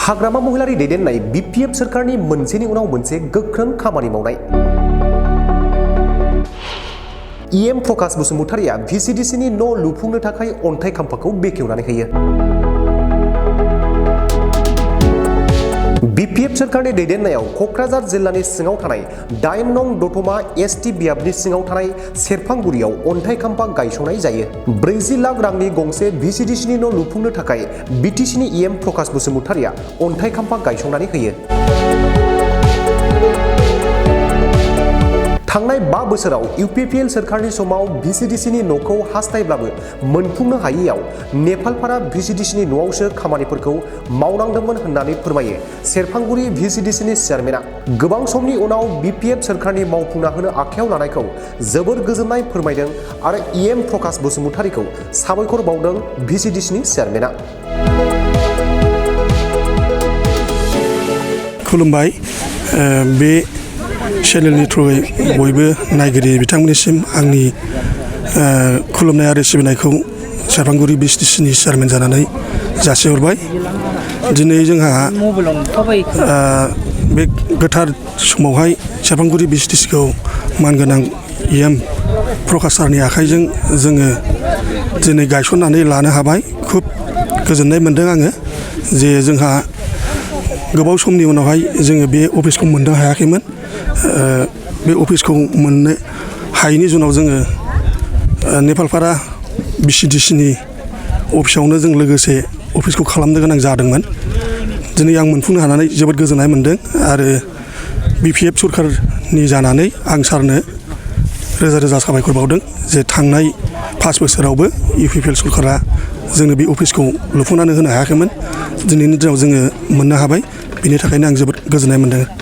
हाग्रामा महिलारि दैदेननाय BPF सरकारनि मोनसेनि उनाव मोनसे गोख्रों खामानि मावनाय। इएम प्रकाश बसुमतारिया भिसिडिसिनि न' लुफुंनो थाखाय अन्थाइ खाम्फाखौ बेखेवनानै होयो। बीपीएफ सरकारनि दैदेननायाव क'क्राझार जिल्लानि सिङाव थानाय 8 नं दतमा एसटी बियाबनि सिङाव थानाय सेरफांगुरियाव अन्थाइ खाम्फा गायसंनाय जायो। 40 लाख रांनि गंसे भिसिडिसिनि न' लुफुंनो थाखाय बिटिसिनि इएम प्रकाश बसुमतारिया अन्थाइ खाम्फा गायसंनानै होयो। थांनाय 5 बोसोराव इउपिपिएल सरकारनि समाव भिसिडिसिनि न'खौ हास्थायब्लाबो मोनफुंनो हायैयाव नेपालपारा भिसिडिसिनि न'आवसो खामानिफोरखौ मावनांदोंमोन होननानै फोरमायो सेरफांगुरि भिसिडिसिनि चेयारमेना। गोबां समनि उनाव बीपीएफ सरकारनि मावफुंना होनो आखायाव लानायखौ जोबोर गोजोननाय फोरमायदों आरो इएम प्रकाश बसुमतारिखौ साबायखर बावदों भिसिडिसिनि चेयारमेना। खुलुमबाय। बे चेनेलनि थ्रुयै बयबो नायगिरि बिथांमोननिसिम आंनि खुलुमनाय आरो सिबिनायखौ सेरफांगुरि भिसिडिसिनि चेयारमेन जानानै जासिहरबाय। दिनै जोंहा बे गोथार समावहाय सेरफांगुरि भिसिडिसिखौ मानगोनां इएम प्रकाश सारनि आखाइजों जोङो दिनै गायसननानै लानो हाबाय। खुब गोजोननाय मोनदों आङो जे जोंहा गोबाव समनि उनावहाय जोङो बे अफिसखौ मोननो हायाखैमोन। बे अफिसखौ मोननो हायैनि जुनाव जोङो नेपालपारा भिसिडिसिनि अफिसावनो जों लोगोसे अफिसखौ खालामनो गोनां जादोंमोन। दिनै आं मोनफुंनो हानानै जोबोद गोजोननाय मोनदों आरो बीपीएफ सरकारनि जानानै आं सारनो रोजा रोजा साबायखर बावदों जे थांनाय 5 बोसोरावबो इउपिपिएल सरकारा जोंनो बे अफिसखौ लुफुंनानै होनो हायाखैमोन। दिनैनि दिनाव जोङो मोननो हाबाय। बेनि थाखायनो आं जोबोद गोजोननाय मोनदों।